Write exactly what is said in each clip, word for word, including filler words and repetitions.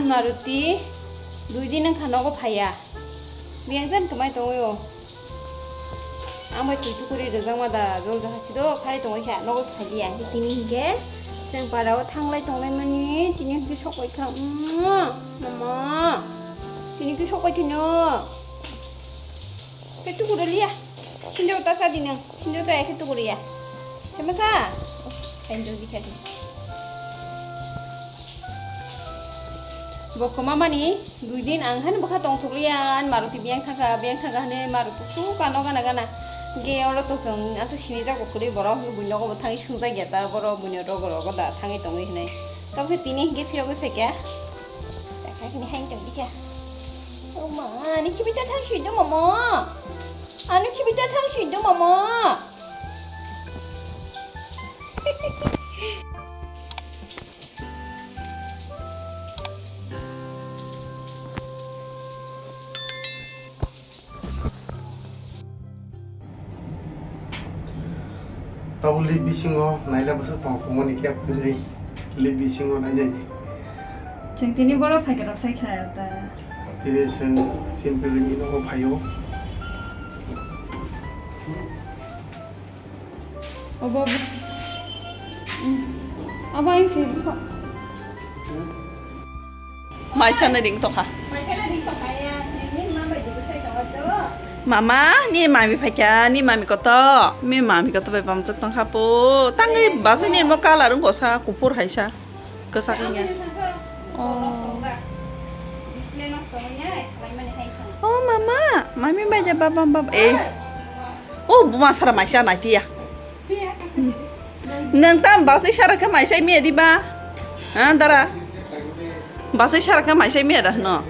Maruti, dui din wngkha nogo phaiya. Biyang jan kwmai tongwi o. Ang bai twi tukuri rwjakma da, jol jaha sido khai tongwi kha, nogo phaiya. Tini hinkhe chwng para o thanglai tonglai mani, tini hinkhe sok bai kha. Mama, tini hinkhe sok bai thino. Khe tukuri liya. Sinjo ta sa dinang. Sinjo ta khe tukuri ya. Sama sa. Sinjo di khe. Bo kwma mani dui din ang han bwkha tong thok liya, an Maruti biyang thangkha, biyang thangkha hwnwi Maruti su kano gana gana. Ge oro to chwng aswk sinijak bo kwrwi borok, buino bo thangwi swngjak ya ta, borok buino rogo rogo da thangwi tongwi hwnwi. Tamo khe tini hinkhe phirogwi phaikha. Takha kini hain tong dikha. O ma, ani kibi ta thang sui do mama. Ani kibi ta thang sui do mama. Tabuk lip bisingo naila bwsa tong phungmani khe kwrwi lip bisingo nainai di. Chwng tini borok phaikhe rok sai kha ta. Tini chwng sin kwrwini nogo phaio. Obo, obo. Hmm. Obo ang si. Maisano ring tokha. Maisano ring tokha ya. Nini ma bai dudu chai tokha to. Mama, nini mami phaikha, nini mami koto. Nini mami koto bai bamjak tongkha po. Tangwi eh, basai ni mo colour wngkha sa kuphur hai sa. Kwchak wngya. Oh. Display nosto wngya, salai mani hai thang. Oh, mama, mami bai da baba baba. Eh. Oh, buma sara maisa nai tiya. Nwng tam basai sara khe maisai miya di ba? Ha, dara? Basai sara khe maisai miya da hwno?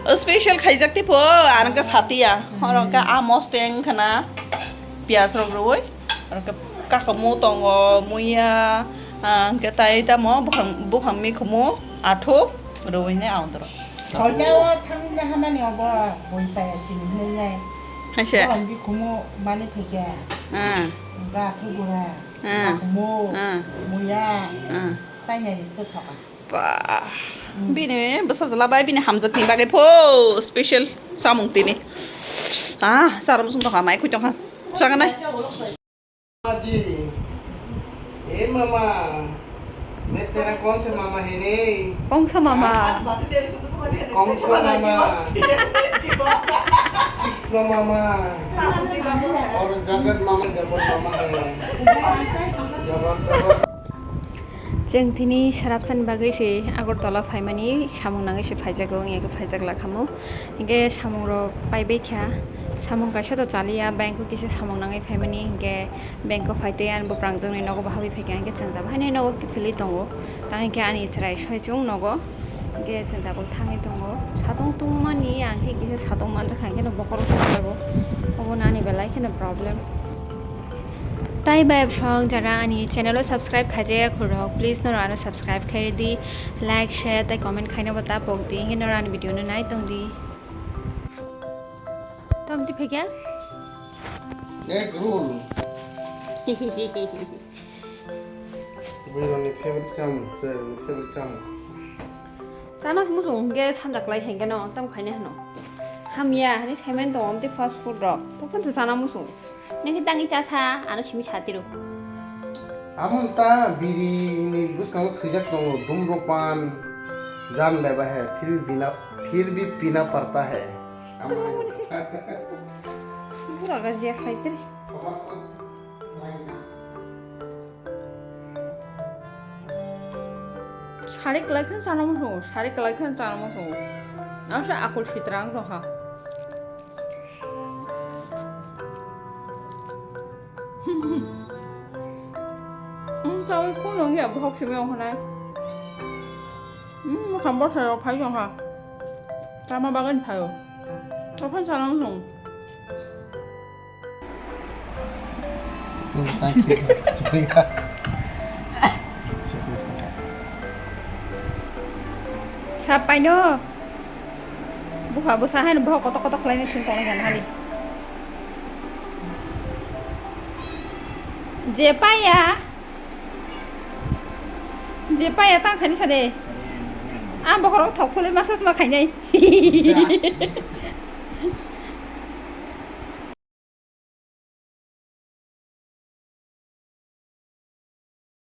Oh, special khaijak tipo, ang khe satiya. Horong khe amos teng khana, piyaj rok rwui, horong khe kakamu tongo, muya, ah, hwnkhe tai tamo buphang, buphang mikhumu, athuk, rwui nai ang doro. Soita o thangna hamani obo bui paya sini hinwi nai. Haise. Bohan bikhumu mani phaikha. Ah. Ga thubura. Ah. Bikhumu. Ah. Muya. Ah. Chainai to thoka. Ba. Hmm. Bini bwsa jwla bai bini hamjakni bagwi pho special samung tini. Ah, chara musung tongkha, mai khwi tongkha. Chaganai. जी, ए मामा, मैं तेरा कौन सा मामा है रे? कौन सा मामा? ये कौन सा मामा? कृष्ण मामा और जगत मामा, जगत मामा है। जगत, जगत। Chwng tini sarapsani bagwi se Agartala phaimani samung nangwi se phaijago, wngya khe phaijak lakhamu. Hinkhe samungrok paibai kha, samung kaisa to chaliya, bank o kisa samung nangwi phaimani, hinkhe bank o phaitwi ani bwprangjwkni nogo bo habwi phaikha, hinkhe chwng tabuk haino nogo kiphilwi tongo, tang hinkhe ani chwrai soichung nogo, hinkhe chwng tabuk thangwi tongo, satung tungmani, ang khe kisa satung manjakha, hinkhe no bokhorok songjago, obono ani belai kheno problem. Tai bai bwsong jara ani channel o subscribe khaijaya khorok, please norok ano subscribe khairidi, like, share tei comment khaina bo ta pokdi, hinkhe norok ani video no nai tongdi. Tamti phekya? Egg roll. Buini favorite chamung, buini favorite chamung. Chana muchung hwnkhe sanjaklai hwnkhe no, tamo khaina hwno. Hamya hwnwi saiman tongo, amtwi fast food rok. Tokon se chana muchung. Nini tangwi chasa, ano simi satiro. Amo ta biri ni bwskango swijak tongo, "Dhumropan jaan leba hai, phir bhi pina, phir bhi pina padta hai." Amo. Pura gajia khaitri. Sari kwlai khe chana muchungo, sari kwlai khe chana muchungo. Ang se akul sitra wng tongkha. Wng chaui khulung ya bohok simi wng khanai. Wng bwkha bwsai rok phai tongkha. Tama bagwi phaio. Tokhan chana muchung. Sapaino. Bukha bwsa haino bohok kotok kotok khlaina sing tonglai gana hali. Je paya. Paya tang khani sade. Ang bokhorok thok phulwi massage ma khainai.